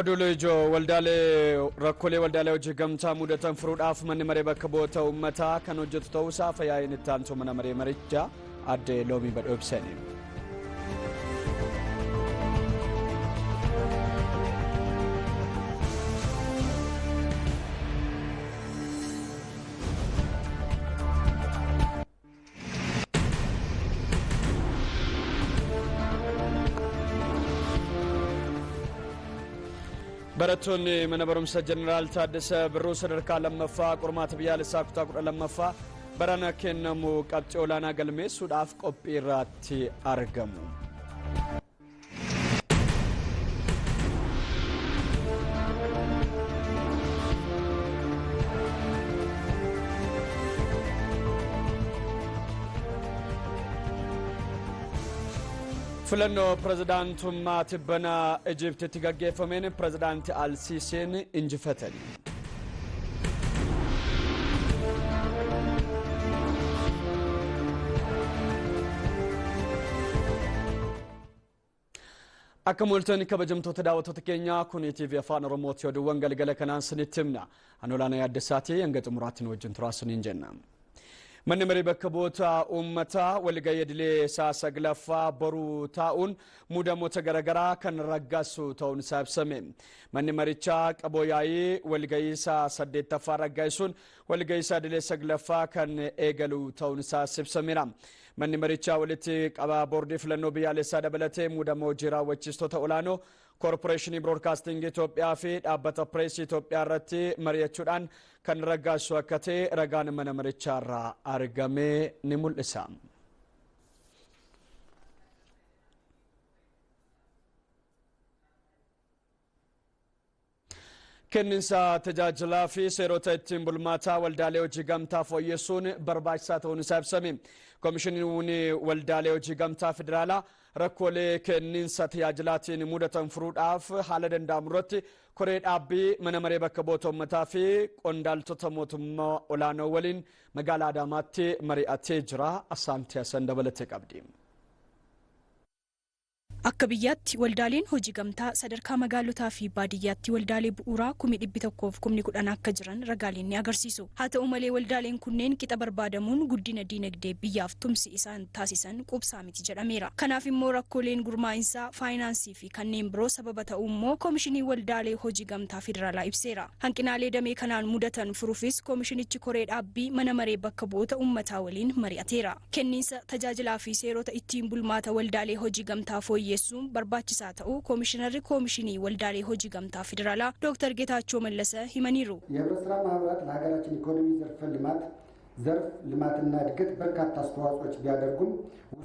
Oduulee ijoo waldaalee rakkoolee waldaalee hojii gamtaa mudatan furuudhaaf manni maree bakka bu'oota uummataa kan hojjetu ta'uusaa fayyaa'iin itti aansoo mana maree marichaa aadde Loomii Badhoo ibsani. Barattoonni mana barumsa Jeneraal Taaddasee Birruu sadarkaa lammaffaa qormaata biyyaalessaa kutaa 12ffaa barana kennamu qabxii olaanaa galmeessuudhaaf qophii irratti argamu. Filannoo pirezidaantummaa tibbana Ijiptitti gaggeeffameen pirezidaanti Alsiisiin injifatani. Akka mul'atan kabajamtoota daawwattoota keenyaa kun TV Afaan Oromooti oduuwwan galgala kanaan sinitti himna. Ani Olaanaa Yaaddessaatii hanga xumuraatti nu wajjin turaa siniin jenna. Manni maree bakka bu'oota uummataa walgahii idilee isaa 9ffaa boruu taa'uun muudamoota garaagaraa kan raggaasisu ta'uun isaa ibsame. Manni marichaa qaboo yaa'ii walgahii isaa 8ffaa raggaasisuun walgahii isaa idilee 9ffaa kan eegalu ta'uun isaa ibsameera. Manni marichaa walitti qabaa boordii filannoo biyyaalessaa dabalatee muudama hojii raawwachiistota olaanoo koorporeeshinii biroodkaastingii Itoophiyaa fi dhaabbata pireesii Itoophiyaa irratti mari'achuudhaan kan raggaasisu akka ta'e ragaan mana marichaa irraa argame ni mul'isa. Kenniinsa tajaajilaa fi seerota ittiin bulmaataa waldaalee hojii gamtaa fooyyessuun barbaachisaa ta'uun isaa ibsame. Koomishiniin waldaalee hojii gamtaa federaalaa rakkoolee kenniinsa tajaajilaatiin mudatan furuudhaaf haala danda'amu irratti koree dhaabbii mana maree bakka bu'oota uummataa fi qondaaltota mootummaa olaanoo waliin magaalaa Adaamaatti mari'atee jira. Asaantii Hasan dabalatee qabdi. Akka biyyaatti waldaaleen hojii gamtaa sadarkaa magaalotaa fi baadiyyaatti waldaalee bu'uuraa 110,010 akka jiran ragaaleen ni agarsiisu. Haa ta'u malee waldaaleen kunneen qixa barbaadamuun guddina diinagdee biyyaaf tumsi isaan taasisan quubsaa miti jedhameera. Kanaaf immoo rakkooleen gurmaa'insaa, faayinaansii fi kanneen biroo sababa ta'uu immoo koomishinii waldaalee hojii gamtaa federaalaa ibseera. Hanqinaalee damee kanaan mudatan furuufis koomishinichi koree dhaabbii mana maree bakka bu'oota uummataa waliin mari'ateera. Kenniinsa tajaajilaa fi seerota ittiin bulmaata waldaalee hojii gamtaa fooyyessuun barbaachisaa ta'uu koomishinarri koomishinii waldaalee hojii gamtaa federaalaa Dooktar Geetaachoo Mallasa himaniiru. የህብረት ስራ ማህበራት ለሀገራችን ኢኮኖሚ ዘርፈ ልማት ዘርፍ ልማትና እድገት በርካታ አስተዋጽኦች ቢያደርጉም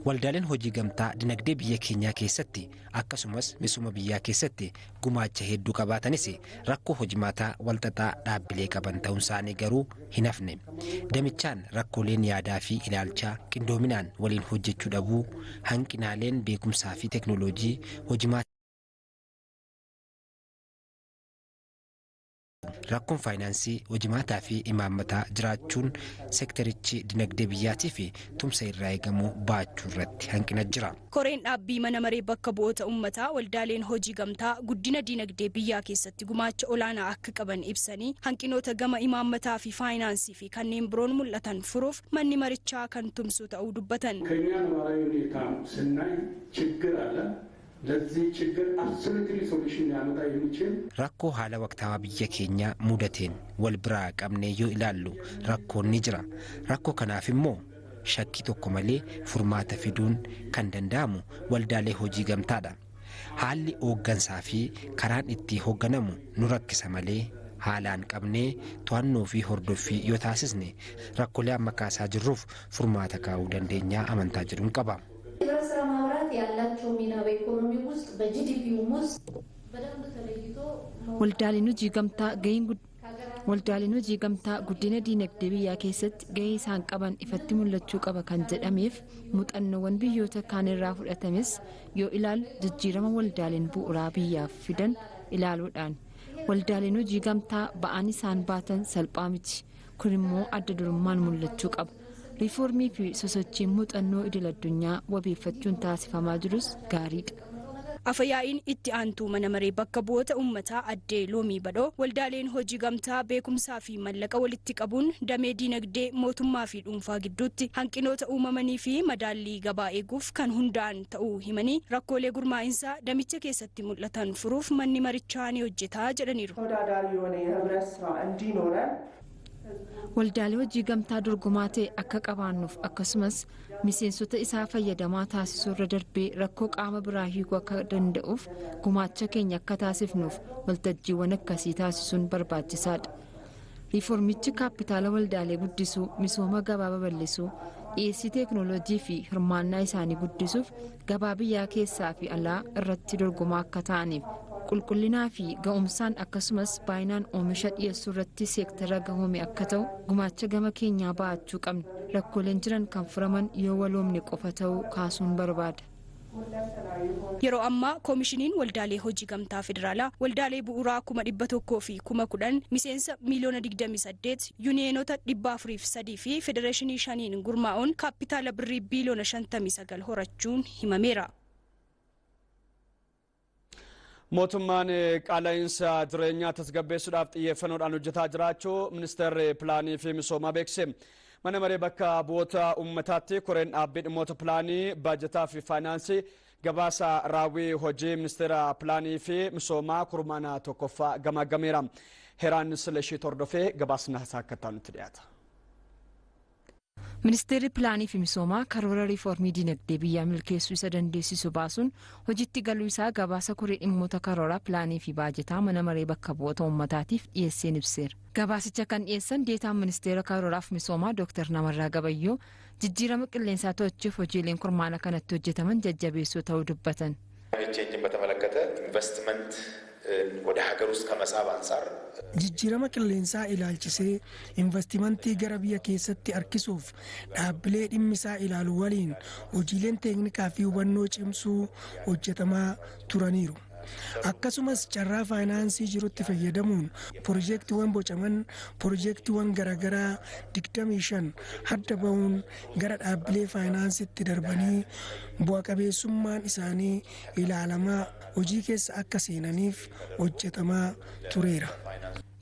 Waldaaleen hojii gamtaa dinagdee biyya keenyaa keessatti akkasumas misooma biyyaa keessatti gumaacha hedduu qabaatanis rakkoo hojimaataa walxaxaa dhaabbilee qaban ta'uun isaanii garuu hin hafne. Damichaan rakkooleen yaadaa fi ilaalchaa qindoominaan waliin hojjechuu dhabuu, hanqinaaleen beekumsaa fi teeknooloojii hojimaata rakkoon faayinaansii hojimaataa fi imaammataa jiraachuun seekterichi dinagdee biyyaatii fi tumsa irraa eegamu baachuu irratti hanqina jira. Koreen dhaabbii mana maree bakka bu'oota uummataa waldaaleen hojii gamtaa guddina dinagdee biyyaa keessatti gumaacha olaanaa akka qaban ibsanii hanqinoota gama imaammataa fi faayinaansii fi kanneen biroon mul'atan furuuf manni marichaa kan tumsu ta'uu dubbatan. ከኛ ነባራዊ ሁኔታ ስናይ ችግር አለ። ለዚህ ችግር አብሶሉትሊ ሶሉሽን ሊያመጣ የሚችል Rakkoo haala waqtaawaa biyya keenyaa mudateen wal biraa qabnee yoo ilaallu rakkoon ni jira. Rakkoo kanaaf immoo shakkii tokko malee furmaata fiduun kan danda'amu waldaalee hojii gamtaadha. Haalli hooggansaa fi karaan itti hoogganamu nu rakkisa malee haalaan qabnee to'annoo fi hordoffii yoo taasisne rakkoolee amma kaasaa jirruuf furmaata kaa'uu dandeenyaa amantaa jedhuun qaba. የህብረት ስራ ማህበራት ያላቸው ሚና በኢኮኖሚ ውስጥ በጂዲፒውም ውስጥ በደንብ ተለይቶ Waldaaleen hojii gamtaa guddina diinagdee biyyaa keessatti gahee isaan qaban ifatti mul'achuu qaba kan jedhameef muuxannoowwan biyyoota kaan irraa fudhatames yoo ilaalu jijjiirama waldaaleen bu'uuraa biyyaaf fidan ilaaluudhaan waldaaleen hojii gamtaa ba'aan isaan baatan salphaa miti. Kun immoo adda durummaan mul'achuu qaba. Riiformii fi sosochiin muuxannoo idil addunyaa wabeeffachuun taasifamaa jirus gaariidha. Afayaa'iin itti aantuu mana maree bakka bu'oota uummataa addee Loomii Badhoo waldaaleen hojii gamtaa beekumsaa fi mallaqa walitti qabuun damee diinagdee mootummaa fi dhuunfaa gidduutti hanqinoota uumamanii fi madaallii gabaa eeguuf kan hundaa'an ta'uu himanii rakkoolee gurmaa'insaa damicha keessatti mul'atan furuuf manni marichaa ni hojjetaa jedhaniiru. ተወዳዳሪ የሆነ የህብረት ስራ እንዲኖረን Waldaalee hojii gamtaa dorgomaa ta'e akka qabaannuuf akkasumas miseensota isaa fayyadamaa taasisuu irra darbee rakkoo qaama biraa hiikuu akka danda'uuf gumaacha keenya akka taasifnuuf waltajjiiwwan akkasii taasisuun barbaachisaadha. Riiformichi kaapitaala waldaalee guddisuu, misooma gabaa babal'isuu, dhiyeessii teeknooloojii fi hirmaannaa isaanii guddisuuf gabaa biyyaa keessaa fi alaa irratti dorgomaa akka ta'aniif qulqullinaa fi ga'umsaan akkasumas baay'inaan oomisha dhiyeessuu irratti seektara gahoome akka ta'u gumaacha gama keenyaa ba'achuu qabna. Rakkooleen jiran kan furaman yoo waloomne qofa ta'uu kaasuun barbaada. Yeroo ammaa koomishiniin waldaalee hojii gamtaa federaalaa waldaalee bu'uuraa 110,010 miseensa 28,000,000 yuuniyeenota 403 fi federeeshinii 5 gurmaa'uun kaapitaala birrii biiliyoona 59 horachuun himameera. Mootummaan qaala'insa jireenyaa tasgabbeessuudhaaf xiyyeeffannoodhaan hojjetaa jiraachuu ministeerri pilaanii fi misoomaa beeksise. Mana maree bakka bu'oota uummataatti koreen dhaabbii dhimmoota pilaanii, baajataa fi faayinaansii gabaasa raawwii hojii ministeera pilaanii fi misoomaa kurmaana tokkoffaa gamaaggameera. Heraan Silashii hordofee gabaasni isaa akka ta'utti dhiyaata. Ministeerri pilaanii fi misoomaa karoora riiformii dinagdee biyyaa milkeessuu isa dandeessisu baasuun hojiitti galuu isaa gabaasa koree dhimmoota karoora pilaanii fi baajataa mana maree bakka bu'oota uummataatiif dhiyeesseen ibseera. Gabaasicha kan dhiyeessan deetaan ministeera karooraaf misoomaa Dr. Namarraa Gabayyoo jijjiirama qilleensaa to'achuuf hojiileen kurmaana kanatti hojjetaman jajjabeessoo ta'uu dubbatan. ቼንጅን በተመለከተ ኢንቨስትመንት ወደ ሀገር ውስጥ ከመሳብ አንጻር Jijjiirama qilleensaa ilaalchisee investimentii gara biyya keessatti harkisuuf dhaabbilee dhimmisaa ilaalu waliin hojiileen teeknikaa fi hubannoo cimsuu hojjetamaa turaniiru. Akkasumas carraa faayinaansii jirutti fayyadamuun piroojeektiiwwan bocaman piroojeektiiwwan garaagaraa 25 adda bahuun gara dhaabbilee faayinaansiitti darbanii bu'a qabeessummaan isaanii ilaalamaa hojii keessa akka seenaniif hojjetamaa tureera.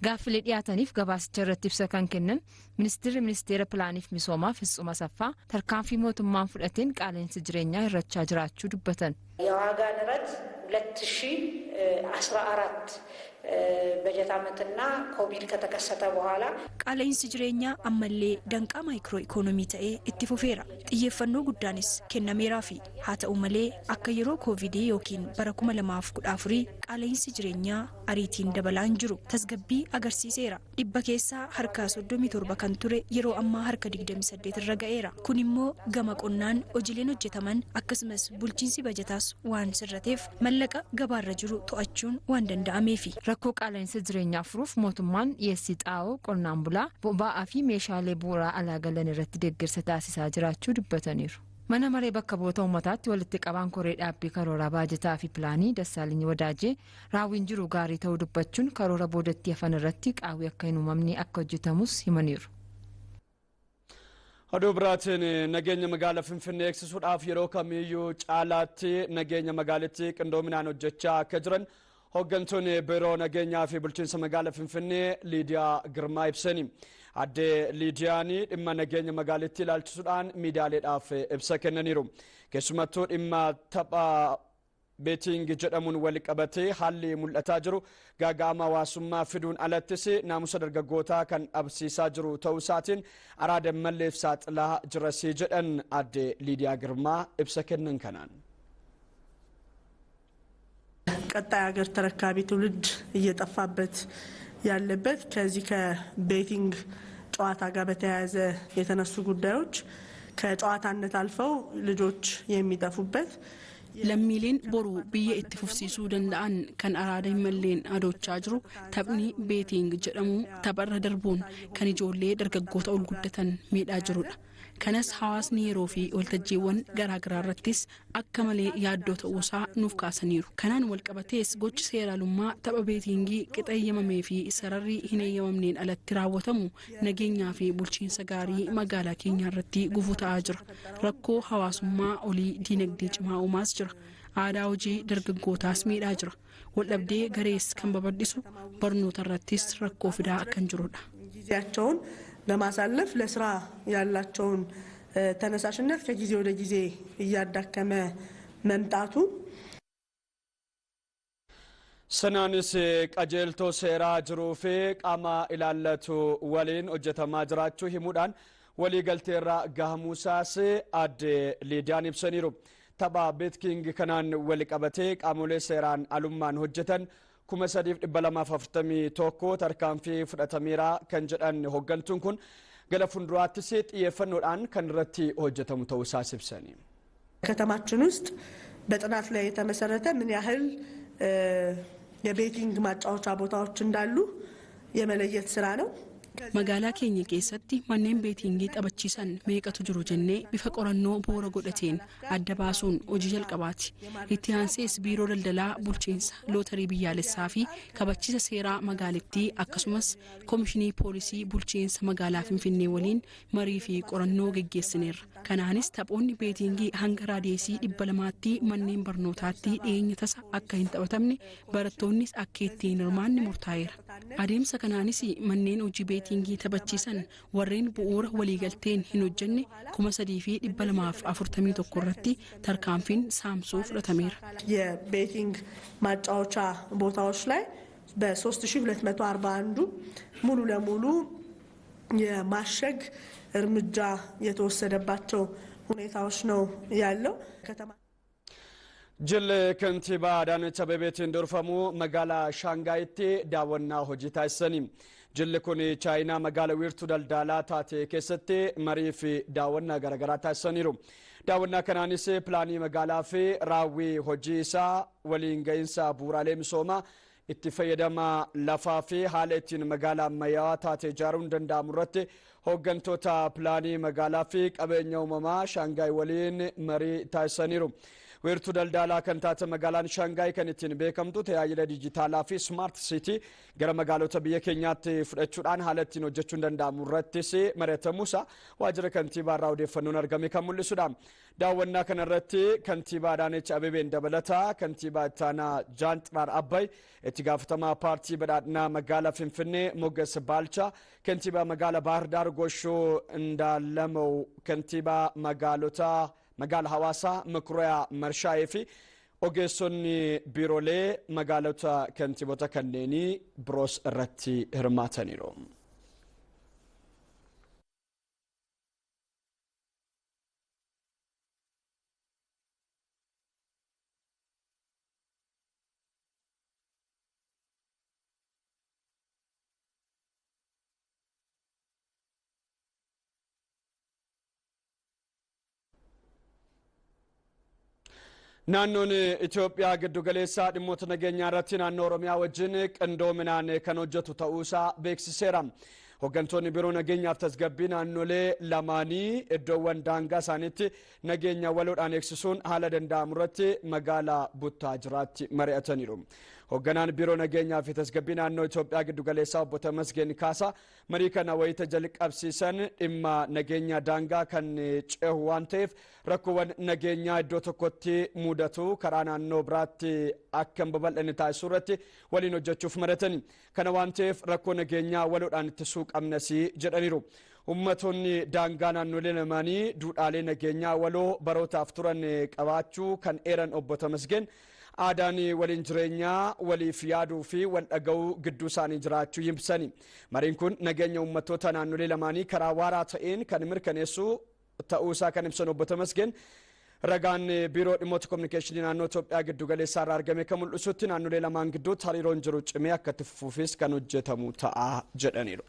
Gaaffilee dhiyaataniif gabaasicha irratti ibsa kan kennan ministeerri ministeera pilaaniif misoomaa Fitsum Asaffaa tarkaanfii mootummaan fudhateen qaala'insi jireenyaa hir'achaa jiraachuu dubbatan. የዋጋ ንረት 2014 በጀት ዓመትና ኮቪድ ከተከሰተ በኋላ Qaala'insi jireenyaa ammallee danqaa maayikiroo ikoonoomii ta'ee itti fufeera. Xiyyeeffannoo guddaanis kennameeraafi. Haa ta'u malee akka yeroo koovidii yookiin bara 2014 qaala'insi jireenyaa ariitiin dabalaa hin jiru. Tasgabbii agarsiiseera. Dhibba keessaa harka 37 kan ture yeroo ammaa harka 28 irra ga'eera. Kun immoo gama qonnaan hojiileen hojjetaman akkasumas bulchiinsi bajataas waan sirrateef mallaqa gabaarra jiru to'achuun waan danda'ameefi. Rakkoo qaala'insa jireenyaa furuuf mootummaan dhiyeessii xaa'oo qonnaan bulaa boba'aa fi meeshaalee bu'uuraa alaa galan irratti deeggarsa taasisaa jiraachuu dubbataniiru. Mana maree bakka bu'oota uummataatti walitti qabaan koree dhaabbii karooraa baajataa fi pilaanii Dassaalinyi Wadaajee raawwiin jiru gaarii ta'uu dubbachuun karoora boodatti hafan irratti qaawwi akka hin uumamne akka hojjetamus himaniiru. Oduu biraatiin nageenya magaalaa Finfinnee eegsisuudhaaf yeroo kamiyyuu caalaatti nageenya magaalittii qindoominaan hojjechaa akka jiran hooggantoonni biiroo nageenyaa fi bulchiinsa magaalaa Finfinnee Liidiyaa Girmaa ibsani. Addee Liidiyaan dhimma nageenya magaalittii ilaalchisuudhaan miidiyaaleedhaaf ibsa kennaniiru. Keessumattuu dhimma tapha beeting jedhamuun wal qabatee haalli mul'ataa jiru gaaga'ama hawaasummaa fiduun alattis naamusa dargaggootaa kan dhabsiisaa jiru ta'uu isaatiin araada malleef saaxilaa jirasii jedhan addee Liidiyaa Girmaa ibsa kennan kanaan. ቀጣይ ሀገር ተረካቢ ትውልድ እየጠፋበት ያለበት ከዚህ ከቤቲንግ ጨዋታ ጋር በተያያዘ የተነሱ ጉዳዮች ከጨዋታነት አልፈው ልጆች የሚጠፉበት Lammiileen boruu biyya itti fufsiisuu danda'an kan araada hin malleen adoochaa jiru taphni beeting jedhamu tapharra darbuun kan ijoollee dargaggoota ol guddatan miidhaa jirudha. Kanas hawaasni yeroo fi waltajjiiwwan garaagaraa irrattis akka malee yaaddoo ta'uusaa nuuf kaasaniiru. Kanaan walqabatees gochi seeraalummaa tapha beetingii qixa eeyyamamee fi sararri hin eeyyamamneen alatti raawwatamu nageenyaa fi bulchiinsa gaarii magaalaa keenyaa irratti gufuu ta'aa jira. Rakkoo hawaasummaa olii diinagdee cimaa uumaas jira. Aadaa hojii dargaggootaas miidhaa jira. Waldhabdee garees kan babal'isu barnoota irrattis rakkoo fidaa kan jirudha. ጊዜያቸውን ለማሳለፍ ለስራ ያላቸውን ተነሳሽነት ከጊዜ ወደ ጊዜ እያዳከመ መምጣቱ Sanaanis qajeeltoo seeraa jiruu fi qaama ilaallatu waliin hojjetamaa jiraachuu himuudhaan waliigalteerra gahamuusaas adde Liidiyaan ibsaniiru. Tapha beetkiing kanaan wal qabatee qaamolee seeraan alummaan hojjetan 3241 tarkaanfii fudhatameera kan jedhan hooggantuun kun gara fuulduraattis xiyyeeffannoodhaan kan irratti hojjetamu ta'uusaas ibsani. ከተማችን ውስጥ በጥናት ላይ የተመሰረተ ምን ያህል የቤቲንግ ማጫወቻ ቦታዎች እንዳሉ የመለየት ስራ ነው። Magaalaa keenya keessatti manneen beetingii taphachiisan meeqatu jiru jennee bifa qorannoo bu'uura godhateen adda baasuun hojii jalqabaati. Itti aansees biiroo daldalaa bulchiinsa lootarii biyyaalessaa fi kabachiisa seeraa magaalittii akkasumas koomishinii poolisii bulchiinsa magaalaa Finfinnee waliin marii fi qorannoo geggeessineerra. Kanaanis taphoonni beetingii hanga raadiyeesii 200tti manneen barnootaatti dhiyeenya tasa akka hin taphatamne barattoonnis akka itti hin hirmaanne murtaa'eera. Adeemsa kanaanis manneen hojii beetingii taphachiisan warreen bu'uura waliigalteen hin hojjenne 3241 irratti tarkaanfiin saamsuu fudhatameera. የቤቲንግ ማጫወቻ ቦታዎች ላይ በ3241 ሙሉ ለሙሉ የማሸግ እርምጃ የተወሰደባቸው ሁኔታዎች ነው ያለው። ከተማ Jilli kantiibaa Adaanech Abeebeetiin durfamu magaalaa Shaangaayitti daawwannaa hojii taasisani. Jilli kun Chaayinaa magaalaa wiirtuu daldalaa taate keessatti marii fi daawwannaa garaagaraa taasisaniiru. Daawwannaa kanaanis pilaanii magaalaa fi raawwii hojii isaa waliin gahinsa bu'uuraalee misoomaa itti fayyadama lafaa fi haala ittiin magaalaa ammayyaawaa taate ijaaruun danda'amu irratti hooggantoota pilaanii magaalaa fi qabeenya uumamaa Shaangaay waliin marii taasisaniiru. Wiirtuu daldalaa kan taate magaalaan Shaangaay kan ittiin beekamtu tajaajila dijitaalaa fi smart city gara magaalota biyya keenyaatti fudhachuudhaan haala ittiin hojjechuun danda'amu irrattis mari'atamuusa waajjira kantiibaa irraa odeeffannoon argame kan mul'isudha. Daawwannaa kanarratti kantiibaa Adaanech Abeebeen dabalataa kantiibaa Ittaanaa Jaanxiraar Abbay, itti gaafatamaa paartii badhaadhinaa magaalaa Finfinnee Moges Baalchaa, kantiibaa magaalaa Baahir Daar Goshuu Ndaalamoo, kantiibaa magaalaa Hawaasaa Mekuriyaa Marshaayee fi ogeessonni biiroolee magaalota kantiibota kanneenii biroos irratti hirmaataniiru. Naannoon Itoophiyaa giddugaleessaa dhimmoota nageenyaa irratti naannoo Oromiyaa wajjin qindoominaan kan hojjetu ta'uusaa beeksiseera. Hooggantoonni biroo nageenyaaf tasgabbii naannolee lamaanii iddoowwan daangaa isaaniitti nageenya waloodhaan eegsisuun haala danda'amu irratti magaalaa Buttaajiraatti mari'ataniiru. Hoogganaan biiroo nageenyaa fi tasgabbii naannoo Itoophiyaa giddugaleessaa obbo Tamasgeen Kaasaa marii kana wayita jalqabsiisan dhimma nageenya daangaa kan cehu waan ta'eef rakkoowwan nageenyaa iddoo tokkotti mudatu karaa naannoo biraatti akka hin babal'anne taasisuu irratti waliin hojjechuuf mari'atani. Kana waan ta'eef rakkoo nageenyaa waloodhaan ittisuu qabnas jedhaniiru. Uummattoonni daangaa naannolee lamaanii duudhaalee nageenyaa waloo barootaaf turan qabaachuu kan eeran obbo Tamasgeen aadaan waliin jireenyaa waliif yaaduu fi wal dhaga'uu gidduu isaanii jiraachuu ibsani. Mariin kun nageenya uummattoota naannolee lamaanii karaa waaraa ta'een kan mirkaneessu ta'uusaa kan ibsan obbo Tamasgeen ragaan biiroo dhimmoota kominikeeshinii naannoo Itoophiyaa giddugaleessaa irraa argame kan mul'isutti naannolee lamaan gidduutti hariiroon jiru cimee akka itti fufuufis kan hojjetamu ta'a jedhaniiru.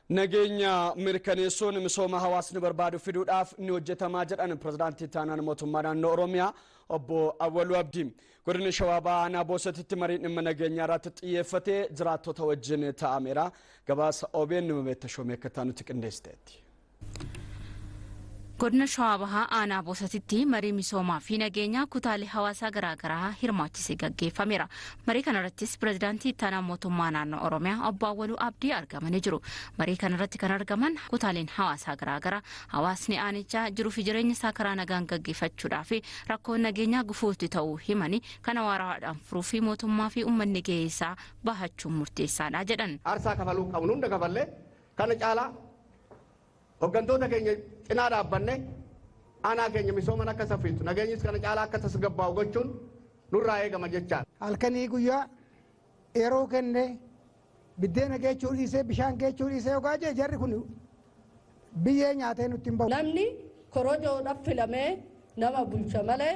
Nageenya mirkaneessuun misooma hawaasni barbaadu fiduudhaaf ni hojjetamaa jedhan pirezidaantii itti mootummaa naannoo Oromiyaa obbo Awwaluu Abdii. Godina Shawaa Bahaa aanaa Boosatitti mariin dhimma nageenyaa irratti xiyyeeffatee jiraattota wajjin taa'ameera. Gabaasa OBN Mabeetta Shoomee akka taanutti qindeessiteetti. Godina Shawaa Bahaa aanaa Boosatitti marii misoomaa fi nageenyaa kutaalee hawaasaa garaagaraa hirmaachisee gaggeeffameera. Marii kanarrattis pirezidaantii ittaanaa mootummaa naannoo Oromiyaa obbo Awwaluu Abdii argamanii jiru. Marii kanarratti kan argaman kutaaleen hawaasaa garaagaraa hawaasni aanichaa jiruu fi jireenya isaa karaa nagaan gaggeeffachuudhaa fi rakkoon nageenyaa gufuutti ta'uu himanii kana waraadhaan furuu fi mootummaa fi uummanni gahee isaa bahachuun murteessaadha jedhan. Aarsaa kafaluu qabnu hunda kafallee kana caalaa hoggantoota keenya cinaa dhaabbanne aanaa keenya misooman akka saffistu nageenyis kana caalaa akka tasgabbaa'u gochuun nurraa eegama jechaadha. Halkanii guyyaa yeroo kenne biddeena geechuu dhiisee bishaan geechuu dhiisee yookaan jee jarri kun biyyee nyaatee nutti hin bahu. Namni korojoodhaaf filamee nama bulcha malee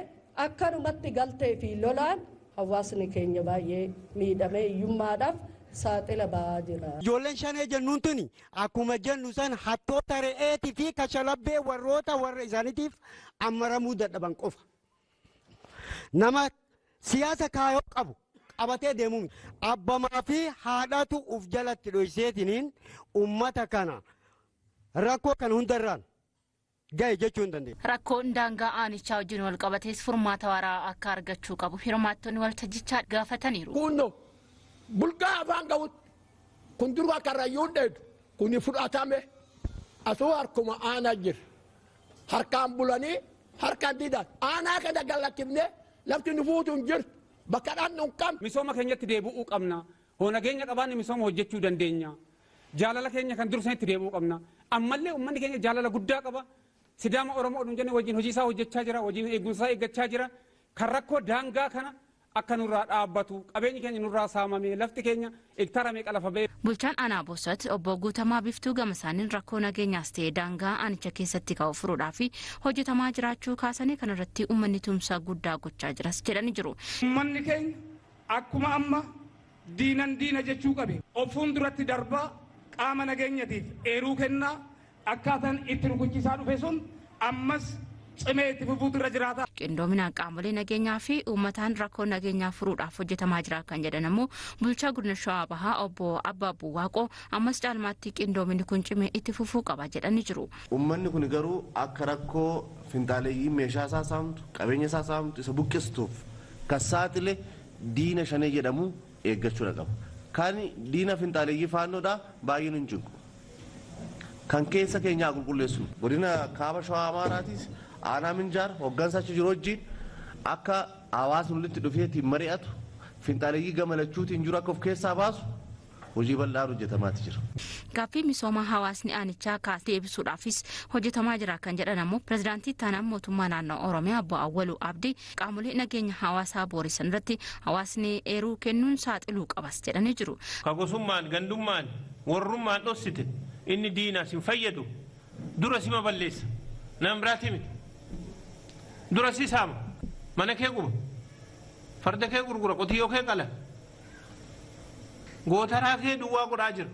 akkanumatti galtee fi lolaan hawaasni keenya baay'ee miidhamee hiyyummaadhaaf saaxila ba'aa jira. Ijoolleen shanee jennuun tuni akkuma jennu san hattoota re'eetii fi kashalabbee warroota warra isaaniitiif ammaramuu dadhaban qofa. Nama siyaasa kaayoo qabu qabatee deemuu miti. Abbamaa fi haadhatu uf jalatti dhoyseetiniin uummata kana rakkoo kan hundarraan ga'e jechuu hin dandeenye. Rakkoon daangaa aanichaa wajjin wal qabatees furmaata waaraa akka argachuu qabu hirmaattonni waltajjichaa gaafataniiru. Kunno bulgaa afaan qabutti kun durba karrayyuun dheedu kuni fudhatame asuu harkuma aanaa jira harkaan bulanii harkaan diidan aanaa kana gallakkifne lafti nu fuutu hin jirtu bakka dhaan hin qabne. Misooma keenyatti deebi'uu qabna. Hoo nageenya qabaanne misooma hojjechuu dandeenya. Jaalala keenya kan dursanitti deebi'uu qabna. Ammallee uummanni keenya jaalala guddaa qaba. Sidaama Oromoo oduu jenne wajjin hojii isaa hojjechaa jira, wajjin eegumsaa eeggachaa jira. Kan rakkoo daangaa kana akka nurraa dhaabbatu qabeenyi keenya nurraa saamame lafti keenya hektara meeqa lafa ba'e. Bulchaan aanaa Boosat obbo Guutamaa Biftuu gama isaaniin rakkoo nageenyaas ta'e daangaa aanicha keessatti ka'u furuudhaa fi hojjetamaa jiraachuu kaasanii kanarratti uummanni tumsa guddaa gochaa jiras jedhanii jiru. Uummanni keenya akkuma amma diinan diina jechuu qabe of fuulduratti darbaa qaama nageenyatiif eeruu kennaa akkaataan itti rukuchiisaa dhufe sun ammas cimee itti fufuutu irra jiraata. Qindoominaan qaamolee nageenyaa fi uummataan rakkoo nageenyaa furuudhaaf hojjetamaa jira kan jedhan immoo bulchaa godina Shawaa Bahaa obbo Abbaa Waaqoo ammas caalmaatti qindoominni kun cimee itti fufuu qaba jedhanii jiru. Uummanni kun garuu akka rakkoo finxaaleeyyii meeshaa isaa saamtu qabeenya isaa saamtu isa buqqistuuf kan saaxile diina shanee jedhamu eeggachuudha qaba. Kan diina finxaaleeyyii faannoodha baay'een hin cinqu. Kan keessa keenyaa qulqulleessu godina kaaba Shawaa Amaaraatis aanaa Minjaar hoggansa achi jiru wajjin akka hawaasni walitti dhufeetiin mari'atu finxaaleeyyii gamalachuutiin jiru akka of keessaa baasu hojii bal'aan hojjetamaati jira. Gaaffii misooma hawaasni aanichaa kaasee deebisuudhaafis hojjetamaa jira kan jedhan ammoo pirezidaantii ittaanaa mootummaa naannoo Oromiyaa obbo Awwaluu Abdii qaamolee nageenya hawaasaa boorisan irratti hawaasni eeruu kennuun saaxiluu qabas jedhanii jiru. Ka gosummaan gandummaan warrummaan dhossite inni diinaas hin fayyadu dura sima balleessa nama biraati miti. Dura si saama mana kee guba farda kee gurgura qotiyyoo kee qala gootaraa kee duwwaa godhaa jira.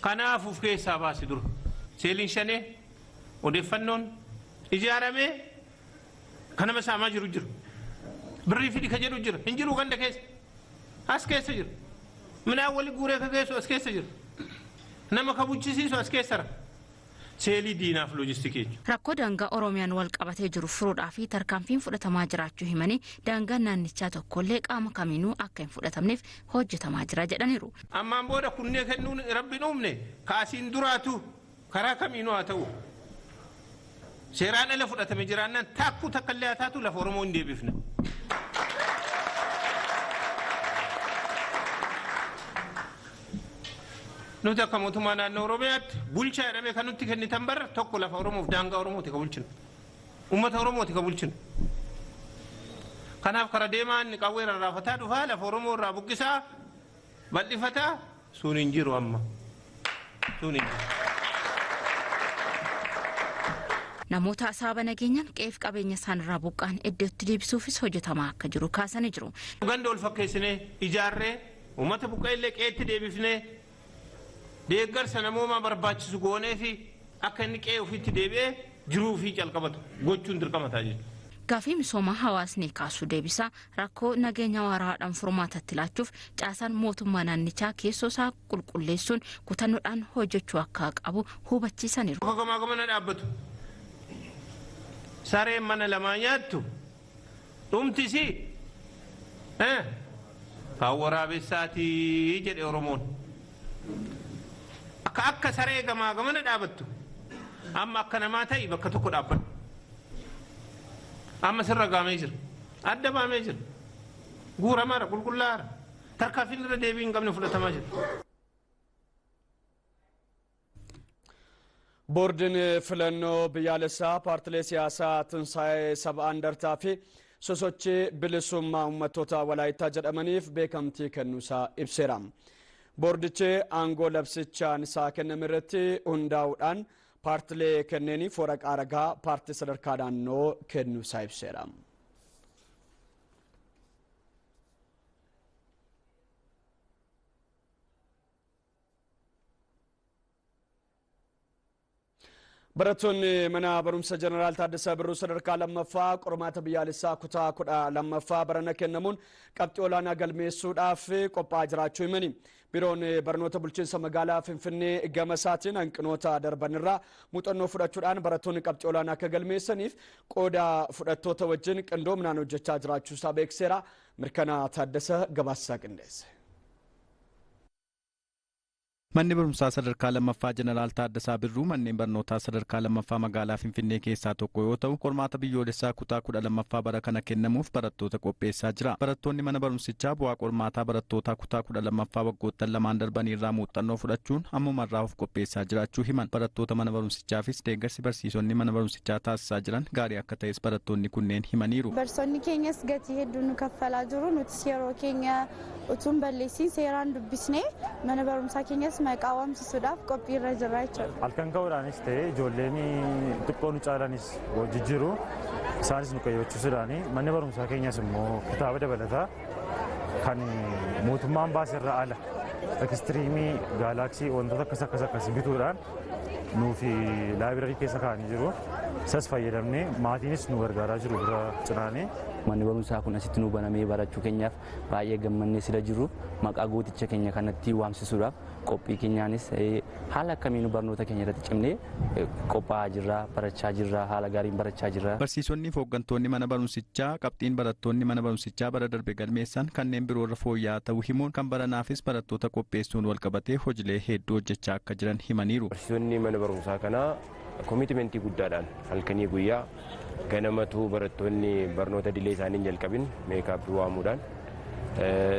Kanaaf of keessaa baasi dura seeliin shanee odeeffannoon ijaaramee kan nama saamaa jiru jira birrii fidi ka jedhu jira hin jiru ganda keessa as keessa jira minaan wali guuree ka geessu as keessa jira nama ka buchisiisu as keessara. Seelii diinaaf loojistikii jechuudha. Rakkoo daangaa Oromiyaan wal qabatee jiru furuudhaa fi tarkaanfiin fudhatamaa jiraachuu himanii daangaan naannichaa tokkollee qaama kamiinuu akka hin fudhatamneef hojjetamaa jira jedhaniiru. Ammaan booda kunnee kennuun rabbi uumne kaasiin duraatu karaa kamiinuu haa ta'u seeraan ala fudhatame jiraannaan taakkuu takka illee haa taatu lafa Oromoo hin deebifne. Nuti akka mootummaa naannoo Oromiyaatti bulchaa jedhamee kan nutti kennitan barra tokko lafa Oromoof daangaa Oromooti ka bulchinu. Uummata Oromooti ka bulchinu. Kanaaf kara deemaa inni qawwee rarraafataa dhufaa lafa Oromoo irraa buqqisaa bal'ifataa sun hin jiru amma. Sun hin jiru. Namoota asaaba nageenyaan qe'eef qabeenya isaanirraa buqqaan iddootti deebisuufis hojjetamaa akka jiru kaasanii jiru. Ganda ol fakkeessinee ijaarree uummata buqqa'e illee qe'eetti deebifnee Deeggarsa namoomaa barbaachisu goonee fi akka inni qe'ee ofiitti deebi'ee jiruu fi calqabatu gochuun dirqama ta'a jechuudha. Gaaffii misooma hawaasni kaasuu deebisaa rakkoo nageenya waraadhaan furmaatatti laachuuf caasaan mootummaa naannichaa keessoo isaa qulqulleessuun kutannoodhaan hojjechuu akka qabu hubachiisaniiru. Gamaa gamana dhaabbatu. Sareen mana lamaa nyaattu dhumtisi kan waraabessaatii jedhe Oromoon. Akka saree gamaa gamana dhaabattu amma akka namaa ta'i bakka tokko dhaabbatu. Amma sirra gaamee jira. Adda baamee jira. Guuramaara qulqullaa'aara. Tarkaanfiin irra deebii hin qabne fudhatamaa jira. Boordiin filannoo biyyaalessaa paartilee siyaasaa Tinsaa'ee Saba Andartaa fi sosochii bilisummaa uummattoota Walaayittaa jedhamaniif beekamtii kennuusaa ibseera. Boordichi aangoo labsichaan isaa kenname irratti hundaa'uudhaan paartilee kenneeniif waraqaa ragaa paartii sadarkaa naannoo kennuusaa ibseera. Barattoonni mana barumsa Jeneraal Taaddasaa Birruu sadarkaa lammaffaa qormaata biyyaalessaa kutaa 12ffaa barana kennamuun qabxii olaanaa galmeessuudhaaf qophaa'aa jiraachuu himani. Biiroon barnoota bulchiinsa magaalaa Finfinnee gama isaatiin hanqinoota darbanirraa muuxannoo fudhachuudhaan barattoonni qabxii olaanaa akka galmeessaniif qooda fudhattoota wajjin qindoominaan hojjechaa jiraachuu isaa beeksiseera. Mirkanaa Taaddasa gabaasaa qindeesse. Manni barumsaa sadarkaa lammaffaa Jeneraal Taaddasaa Birruu manneen barnootaa sadarkaa lammaffaa magaalaa Finfinnee keessaa tokko yoo ta'u qormaata biyyoolessaa kutaa 12ffaa bara kana kennamuuf barattoota qopheessaa jira. Barattoonni mana barumsichaa bu'aa qormaataa barattootaa kutaa 12ffaa waggoottan lamaan darbanii irraa muuxannoo fudhachuun ammumarraa of qopheessaa jiraachuu himan. Barattoota mana barumsichaafis deeggarsi barsiisonni mana barumsichaa taasisaa jiran gaarii akka ta'es barattoonni kunneen himaniiru. Barsiisonni keenyas gatii hedduu nu kaffalaa jiru. Nutis yeroo keenya utuu hin balleessin seeraan dubbisnee mana barumsaa keenyas maqaa waamsisuudhaaf qophii irra jirra jechuudha. Halkan ka'uudhaanis ta'e ijoolleen xiqqoo nu caalanis jijjiiru isaanis nu qayyabachiisuudhaan manni barumsaa keenyas immoo kitaaba dabalataa kan mootummaan baase irraa ala ekstiriimii gaalaaksii wantoota akkas akkas akkas bituudhaan nuufi laayibirarii keessa kaa'anii jiru. Isas fayyadamnee maatiinis nu gargaaraa jiru bira cinaanee. Manni barumsaa kun asitti nu banamee barachuu keenyaaf baay'ee gammannee sila jiru maqaa gooticha keenya kanatti waamsisuudhaaf qophii keenyaanis haala akkamiin barnoota keenya irratti cimnee qophaa'aa jirra, barachaa jirra, haala gaariin barachaa jirra. Barsiisonni fi hooggantoonni mana barumsichaa qabxiin barattoonni mana barumsichaa bara darbe galmeessan kanneen biroo irra fooyya'aa ta'uu himuun kan baranaafis barattoota qopheessuun walqabatee hojiilee hedduu hojjechaa akka jiran himaniiru. Barsiisonni mana barumsaa kanaa koomitimentii guddaadhaan halkanii guyyaa ganamatu barattoonni barnoota dilee isaanii hin jalqabin meekaappii waamuudhaan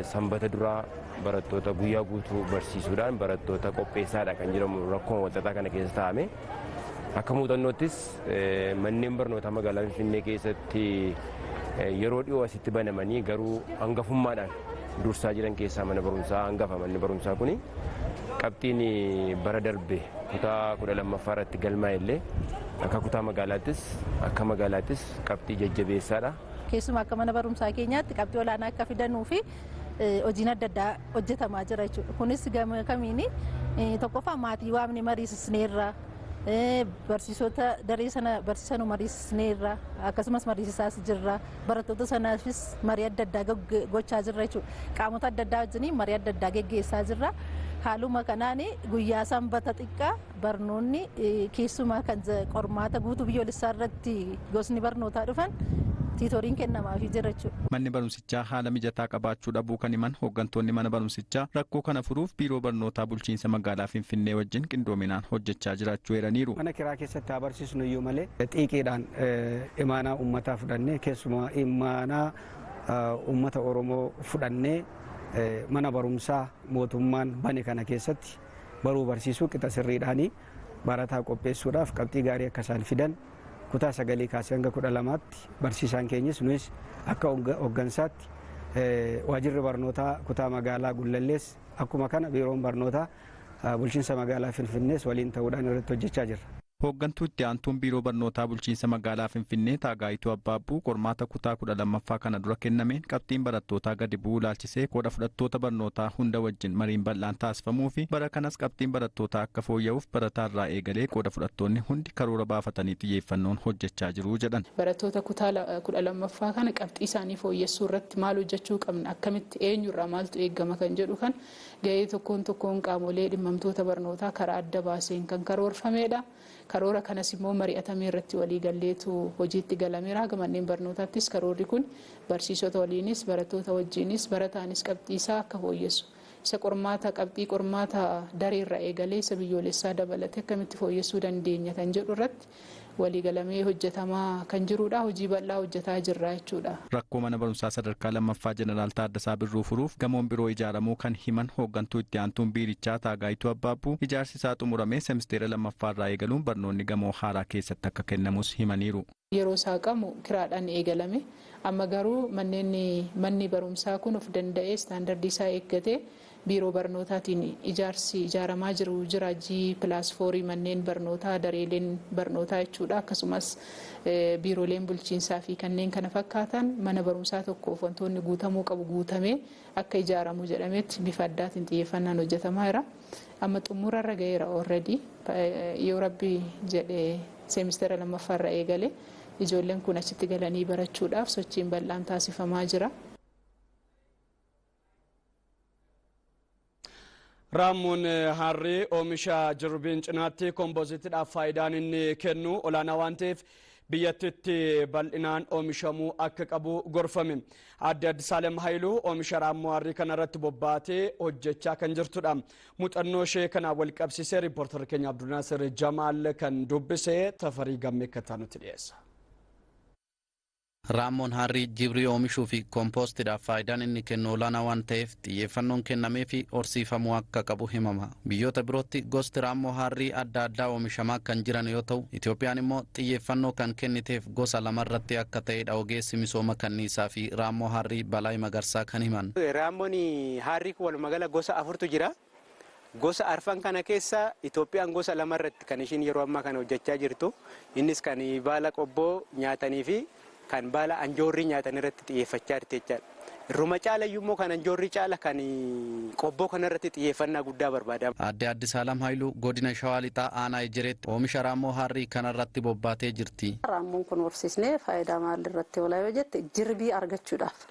sanbata duraa barattoota guyyaa guutuu barsiisuudhaan barattoota qopheessaadha kan jedhamu rakkoo walxaxaa kana keessa taa'ame. Akka muuxannoottis manneen barnootaa magaalaa Finfinnee keessatti yeroo dhiyoo asitti banamanii garuu hangafummaadhaan dursaa jiran keessaa mana barumsaa hangafa manni barumsaa kuni qabxiin bara darbe kutaa 12ffaa irratti galmaa'e illee akka kutaa magaalaattis akka magaalaattis qabxii jajjabeessaadha. Keessumaa akka mana barumsaa keenyaatti qabxii olaanaa akka fidanuu fi hojiin adda addaa hojjetamaa jira jechuudha. Kunis gama kamiin tokkoffaa maatii waamne mariisisneerra, barsiisota daree sana barsiisanu mariisisneerra, akkasumas mariisisaas jirra, barattoota sanaafis marii adda addaa gochaa jirra jechuudha. Qaamota adda addaa wajjin marii adda addaa geggeessaa jirra. Haaluma kanaan guyyaa sanbata xiqqaa barnoonni keessumaa kan qormaata guutuu biyyoolessaa irratti gosni barnootaa dhufan tiitoriin kennamaafii jira jechuudha. Manni barumsichaa haala mijataa qabaachuu dhabuu kan himan hooggantoonni mana barumsichaa rakkoo kana furuuf biiroo barnootaa bulchiinsa magaalaa Finfinnee wajjin qindoominaan hojjechaa jiraachuu eeraniiru. Mana kiraa keessatti haa barsiisnu iyyuu malee xiiqiidhaan imaanaa uummataa fudhannee keessumaa imaanaa uummata Oromoo fudhannee mana barumsaa mootummaan bane kana keessatti baruu barsiisuu qixa sirriidhaanii barataa qopheessuudhaaf qabxii gaarii akka isaan fidan kutaa 9 kaasee hanga 12tti barsiisaan keenyis nuyis akka hooggansaatti waajjirri barnootaa kutaa magaalaa Gullallees akkuma kana biiroon barnootaa bulchiinsa magaalaa Finfinnees waliin ta'uudhaan irratti hojjechaa jirra. Hooggantuu itti aantuun biiroo barnootaa bulchiinsa magaalaa Finfinnee Taagaayituu Abbaabbuu qormaata kutaa 12ffaa kana dura kennameen qabxiin barattootaa gadi bu'uu ilaalchisee qooda fudhattoota barnootaa hunda wajjin mariin bal'aan taasifamuu fi bara kanas qabxiin barattootaa akka fooyya'uuf barataarraa eegalee qooda fudhattoonni hundi karoora baafatanii xiyyeeffannoon hojjechaa jiru jedhan. Barattoota kutaa 12ffaa kana qabxii isaanii fooyyessuu irratti maal hojjechuu qabna, akkamitti, eenyurraa maaltu eegama kan jedhu kan gahee tokkoon tokkoon qaamolee dhimmamtoota barnootaa karaa adda baaseen kan karoorfamedha. Karoora kanas immoo mari'atamee irratti waliigalleetu hojiitti galameera. Haga manneen barnootaattis karoorri kun barsiisota waliinis, barattoota wajjiinis, barataanis qabxii isaa akka fooyyessu, isa qormaata qabxii qormaata dareerra eegalee isa biyyoolessaa dabalatee akkamitti fooyyessuu dandeenya kan jedhu irratti waliigalamee hojjetamaa kan jirudha. Hojii bal'aa hojjetaa jirra jechuudha. Rakkoo mana barumsaa sadarkaa 2ffaa Jeneraal Taaddasaa Birruu furuuf gamoon biroo ijaaramuu kan himan hooggantuu itti aantuun biirichaa Taagaayituu Abbaabbuu ijaarsi isaa xumuramee semisteera 2ffaarraa eegaluun barnoonni gamoo haaraa keessatti akka kennamus himaniiru. Yeroo saaqamu kiraadhaan eegalame. Amma garuu manni barumsaa kun of danda'ee istaandardii isaa eeggatee biiroo barnootaatiin ijaarsi ijaaramaa jiru jira. G+4 manneen barnootaa, dareeleen barnootaa jechuudha. Akkasumas biirooleen bulchiinsaa fi kanneen kana fakkaatan mana barumsaa tokkoof wantoonni guutamuu qabu guutamee akka ijaaramu jedhametti bifa addaatiin xiyyeeffannaan hojjetamaa jira. Amma xumurarra ga'eera already. Yoo rabbi jedhee seemistera 2ffaarra eegale ijoolleen kun achitti galanii barachuudhaaf sochiin bal'aan taasifamaa jira. Raammoon harrii oomisha jirbiin cinaatti kompoozitiidhaaf faayidaan inni kennu olaanaa waan ta'eef biyyattiitti bal'inaan oomishamuu akka qabu gorfame. Aadde Addisaalem Haayiluu oomisha raammoo harrii kanarratti bobbaatee hojjechaa kan jirtudha. Muuxannoo ishee kanaan wal qabsiisee riippoortarri keenya Abdulnaasir Jamaal kan dubbise Tafarii Gammee Kattaa nutti dhiyeessa. Raammoon harrii jibrii oomishuu fi koompostiidhaaf faayidaan inni kennu olaanaa waan ta'eef xiyyeeffannoon kennamee fi horsiifamuu akka qabu himama. Biyyoota birootti gosti raammoo harrii adda addaa oomishamaa kan jiran yoo ta'u, Itoophiyaan immoo xiyyeeffannoo kan kenniteef gosa lamarratti akka ta'edha ogeessi misooma kanniisaa fi raammoo harrii Balaa Magarsaa kan himan. Raammoon harrii walumaa gosa 4tu jira. Gosa 4 kana keessa Itoophiyaan gosa lamarratti kan ishiin yeroo ammaa kana hojjechaa jirtu. Innis kan baala qobboo nyaatanii fi kan baala anjoorrii nyaatan irratti xiyyeeffachaa jirti jechaadha. Ruma caala iyyuu kan anjoorrii caala kan qobboo kanarratti xiyyeeffannaa guddaa barbaada. Aadde Addisaalem Haayiluu godina Shawaa Lixaa aanaa Ejereetti oomisha raammoo harrii kanarratti bobbaatee jirti. Raammoon kun horsiisnee faayidaa maal irratti oolaa yoo jette jirbii argachuudhaaf,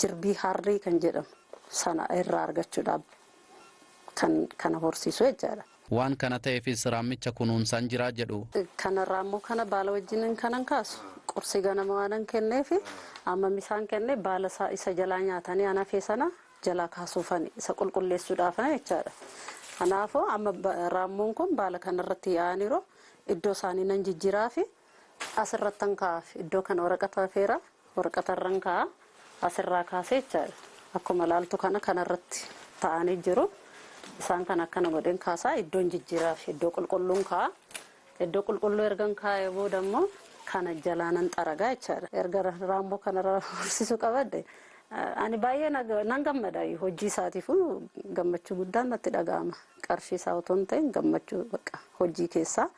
jirbii harrii kan jedhamu sana irraa argachuudhaaf kan kana horsiisu jechaadha. Waan kana ta'eefis raammicha kunuunsaan jira jedhu. Kana raammoo kana baala wajjin kanan kaasu qursi ganama waanan kenneefi amma misaan kenne baala isa jalaa nyaatanii anafee sana jalaa kaasuufani isa qulqulleessuudhaaf jechaadha. Kanaafuu amma raammoon kun baala kanarratti yaa'aniiru iddoo isaanii nan jijjiiraafi asirrattan kaa'aaf iddoo kana waraqata feera waraqatarran kaa'a asirraa kaasee jechaadha. Akkuma laaltu kana kanarratti taa'anii jiru. Isaan kan akkana godheen kaasaa iddoon jijjiiraaf iddoo qulqulluun kaa'a. Iddoo qulqulluu ergan kaa'ee booda immoo kana jalaanan xaragaa jechaadha. Erga raammoo kanarra horsiisuu qabadde ani baay'ee nan gammada. Hojii isaatiif gammachuu guddaan natti dhaga'ama. Qarshii isaa otoo hin ta'in gammachuu hojii keessaa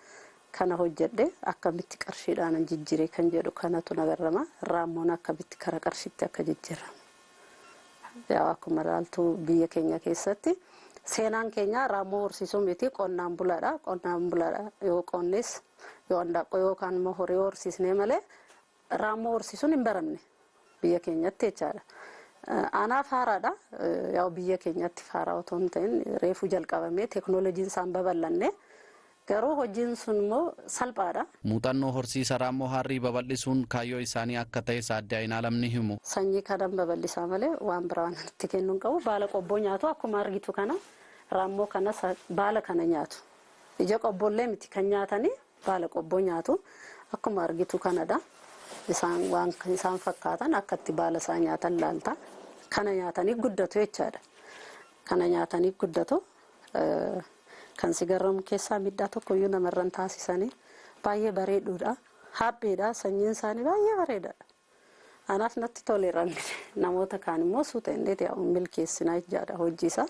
kana hojjedhe akkamitti qarshiidhaan jijjiiree kan jedhu kanatu nagarrama. Raammoon akkamitti kara qarshiitti akka jijjiiramu. Yaa akkuma ilaaltu biyya keenya keessatti seenaan keenya raammoo horsiisuu miti qonnaan bulaadha. Qonnaan bulaadha yoo qonnes yoo handaaqqoo yookaan immoo horii horsiisnee malee raammoo horsiisuun hin baramne biyya keenyatti jechaadha. Anaaf haaraadha. Yaa biyya keenyatti haaraa otoo hin ta'in reefuu jalqabamee teeknooloojiin isaan babal'anne garuu hojiin sun immoo salphaadha. Muuxannoo horsiisa raammoo harrii babal'isuun kaayyoo isaanii akka ta'e Aadde Ayinaalam ni himu. Sanyii kanan babal'isaa malee waan biraa waan itti kennuu hin qabu. Baala qobboo nyaatu akkuma argitu kana raammoo kana baala kana nyaatu. Ija qobboollee miti kan nyaatanii baala qobboo nyaatu akkuma argitu kanadha. Isaan waan isaan fakkaatan akkatti baala isaa nyaatan laalta. Kana nyaatanii guddatu jechaadha. Kana nyaatanii guddatu. Kan si garramu keessaa miidhaa tokkoyyuu namarran taasisanii baay'ee bareeduudha. Hapheedha. Sanyiin isaanii baay'ee bareedaadha. Anaaf natti toleera. Namoota kaan immoo suuta inni yaa'u milkeessinaa jechaadha hojii isaa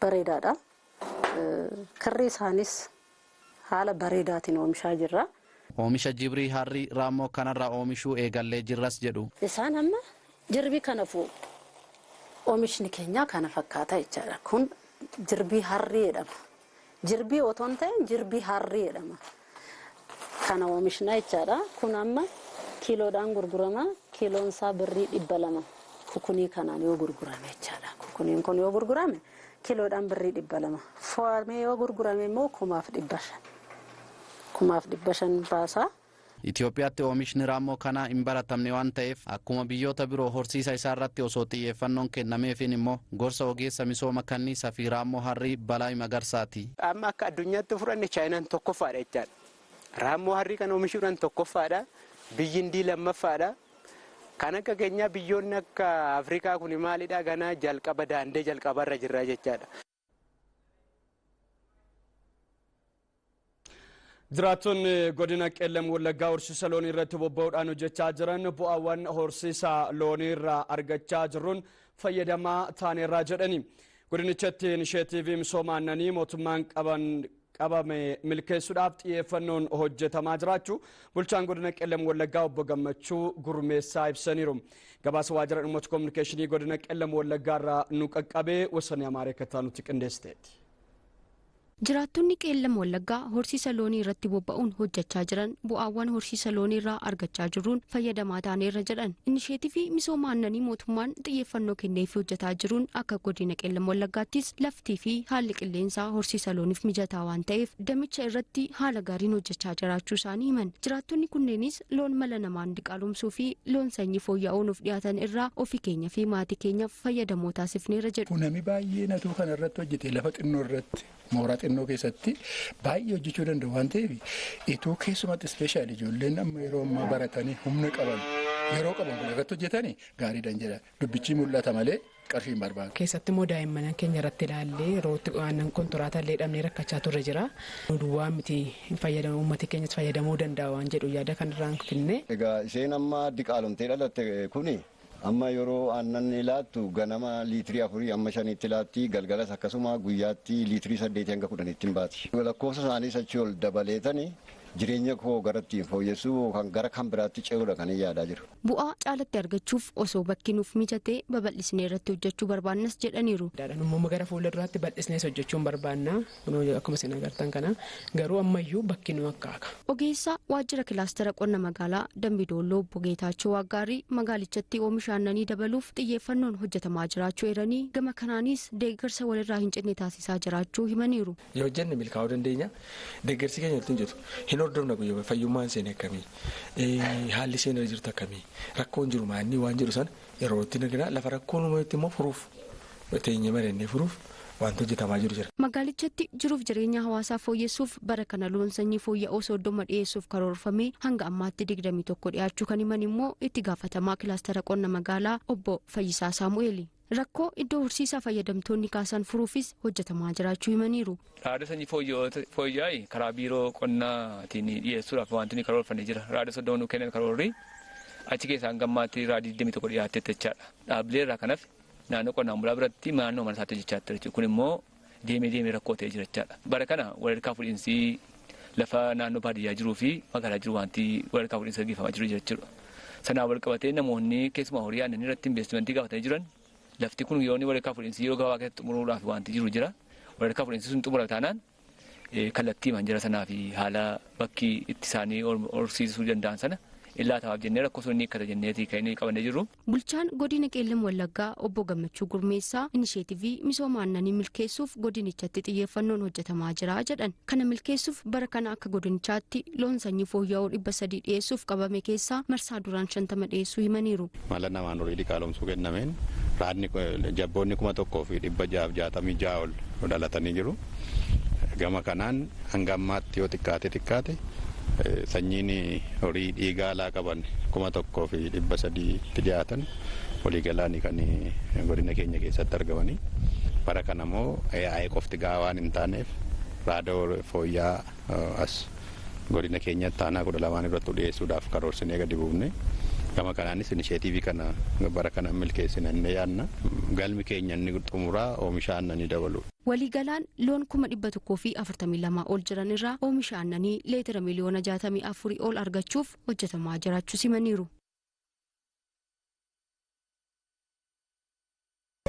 bareedaadha. Kirri isaanis Haala bareedaatiin oomishaa jirra. Oomisha jibrii harrii raammoo kanarraa oomishuu eegallee jirras jedhu. Isaan amma jirbii kana fuudhu. Oomishni keenya kana fakkaata jechaadha. Kun jirbii harrii jedhama. Jirbii otoo hin ta'in jirbii harrii jedhama. Kana oomishna jechaadha. Kun amma kiiloodhaan gurgurama. Kiiloon isaa birrii 200. Kukunii kanaan yoo gurgurame jechaadha. Kukuniin kun yoo gurgurame kiiloodhaan birrii 200. Fo'amee yoo gurgurame immoo 1500. 1500 baasaa. Itoophiyaatti oomishni raammoo kanaa hin baratamne waan ta'eef akkuma biyyoota biroo horsiisa isaa irratti osoo xiyyeeffannoon kennameefiin immoo gorsa ogeessa misooma kanniisaa fi raammoo harrii Balaa Magarsaati. Amma akka addunyaatti fudhanne Chaayinaan tokkoffaadha jechaadha. Raammoo harrii kan oomishuudhaan tokkoffaadha. Biyyi Hindii lammaffaadha. Kan akka keenyaa biyyoonni akka Afrikaa kun maalidha ganaa jalqaba daandee jalqabarra jirra jechaadha. Jiraattonni godina Qeellam Wallaggaa horsiisa loonii irratti bobba'uudhaan hojjechaa jiran bu'aawwan horsiisa loonii irraa argachaa jirruun fayyadamaa taaneerraa jedhani. Godinichatti inisheetiivii misooma aannanii mootummaan qabame milkeessuudhaaf xiyyeeffannoon hojjetamaa jiraachuu bulchaan godina Qeellam Wallaggaa obbo Gammachuu Gurmeessaa ibsaniiru. Gabaasa waajjira dhimmoota kominikeeshinii godina Qeellam Wallaggaa irraa nu qaqqabee Wasanee Amaaree Kattaanutti qindeessiteetti. Jiraattonni Qeellam Wallaggaa horsiisa loonii irratti bobba'uun hojjechaa jiran bu'aawwan horsiisa loonii irraa argachaa jirruun fayyadamaa taaneerra jedhan. Inisheetivii misooma aannanii mootummaan xiyyeeffannoo kenneefii hojjetaa jiruun akka godina Qeellam Wallaggaattis laftii fi haalli qilleensaa horsiisa looniif mijataa waan ta'eef damicha irratti haala gaariin hojjechaa jiraachuu isaanii himan. Jiraattonni kunneenis loon mala namaan diqaalomsuu fi loon sanyii fooyya'oo nuuf dhiyaatan irraa ofii keenya fi maatii keenyaaf fayyadamoo taasifneerra jedhu. Namni baay'een atuu kana irratti hojjete lafa xinnoo irratti mooraa xinnoo keessatti baay'ee hojjechuu danda'u waan ta'eef ituu keessumatti ispeeshaali ijoolleen amma yeroo ammaa baratanii humna qaban yeroo qaban kun irratti hojjetanii gaariidhaan jedha dubbichi mul'ata malee qarshii hin barbaadu. Keessatti immoo daa'imman keenya irratti ilaallee yeroo aannan kontoraataa illee dhabnee rakkachaa turre jira. Duwwaa miti fayyadamu uummati keenyas fayyadamuu danda'a waan jedhu yaada kanarraan finne. Egaa isheen amma diqaalomtee dhalatte kuni amma yeroo aannan laattu ganama liitirii 4 amma 5tti laatti galgalas akkasuma guyyaatti liitirii 8 hanga 10tti hin baati. Lakkoofsa isaanii achii ol dabaleetanii jireenya koo garatti fooyyessuu kan gara kan biraatti ce'uudha kan yaadaa jiru. Bu'aa caalatti argachuuf osoo bakki nuuf mijatee babal'isnee irratti hojjechuu barbaannas jedhaniiru. Uumama gara fuula duraatti bal'isnees hojjechuun barbaanna akkuma isin agartan kana garuu ammayyuu bakki nu akkaaka. Ogeessa waajjira kilaastera qonna magaalaa Dambidolloo obbo Geetaachoo Waggaarii magaalichatti oomisha aannanii dabaluuf xiyyeeffannoon hojjetamaa jiraachuu eeranii gama kanaanis deeggarsa walirraa hin cinne taasisaa jiraachuu himaniiru. Yoo hojjenne milkaa'uu dandeenya deeggarsi keenya walitti hin jiru. Hin hordofna guyyaa fayyummaan isheen akkamii haalli isheen irra jirtu akkamii rakkoon jiru maanni waan jiru sana yeroo itti argina lafa rakkoon uumametti immoo furuuf teenyee mari'annee furuuf wanti hojjetamaa jiru jira. Magaalichatti jiruuf jireenya hawaasaa fooyyessuuf bara kana loon sanyii fooyya'oo 30 dhiyeessuuf karoorfamee hanga ammaatti 21 dhiyaachuu kan himan immoo itti gaafatamaa kilaastera qonna magaalaa obbo Fayyisaa Saamu'eeli. Rakkoo iddoo horsiisaa fayyadamtoonni kaasan furuufis hojjetamaa jiraachuu himaniiru. Raada sanyii fooyya'aa karaa biiroo qonnaatiin dhiyeessuudhaaf wanti nuyi karoorfannee jira. Raada 30 nu kennan karoorri achi keessaa hanga ammaatti raadii 21 dhiyaatee jechaadha. Dhaabbilee irraa kanaaf naannoo qonnaan bulaa biratti naannoo mana isaatti hojjechaa jira jechuudha. Kun immoo deemee deemee rakkoo ta'ee jira jechaadha. Bara kana walharkaa fuudhinsi lafa naannoo baadiyyaa jiruu fi magaalaa jiru wanti walharkaa fuudhinsi gaggeeffamaa jiru jechuudha. Sanaan wal qabatee namoonni keessumaa horii aannanii irratti investimentii gaafatanii jiran lafti kun yoo inni walharkaa fuudhinsi yeroo gabaabaa keessatti xumuruudhaaf wanti jiru jira. Walharkaa fuudhinsi sun xumura taanaan kallattii manjira sanaa fi haala bakki itti isaanii horsiisuu danda'an sana illaataaf jennee rakkoo sun ni hiikkata jenneeti kan inni qabannee jirru. Bulchaan godina Qeellam Wallaggaa obbo Gammachuu Gurmeessaa inisheetivii misooma aannanii milkeessuuf godinichatti xiyyeeffannoon hojjetamaa jira jedhan. Kana milkeessuuf bara kana akka godinichaatti loon sanyii fooyya'oo 300 dhiyeessuuf qabame keessaa marsaa duraan 50 dhiyeessuu himaniiru. Mala namaan horii diqaalomsuu kennameen raadni jabboonni 1666 ol dhalatanii jiru. Gama kanaan hanga ammaatti yoo xiqqaate sanyiin horii dhiigaa alaa qaban 1300 dhiyaatan waliigalaanii kan godina keenya keessatti argamanii bara kana immoo AI qofti gahaa waan hin taaneef raada fooyya'aa as godina keenyatti aanaa 12 irratti dhiyeessuudhaaf karoorsinee gadi buufne. Gama kanaanis inisheetiivii kana bara kana milkeessinannee yaadna. Galmi keenya inni xumuraa oomisha aannanii dabalu. Waliigalaan loon 142,000 ol jiran irraa oomisha aannanii leetira miliyoona 64 ol argachuuf hojjetamaa jiraachuu himaniiru.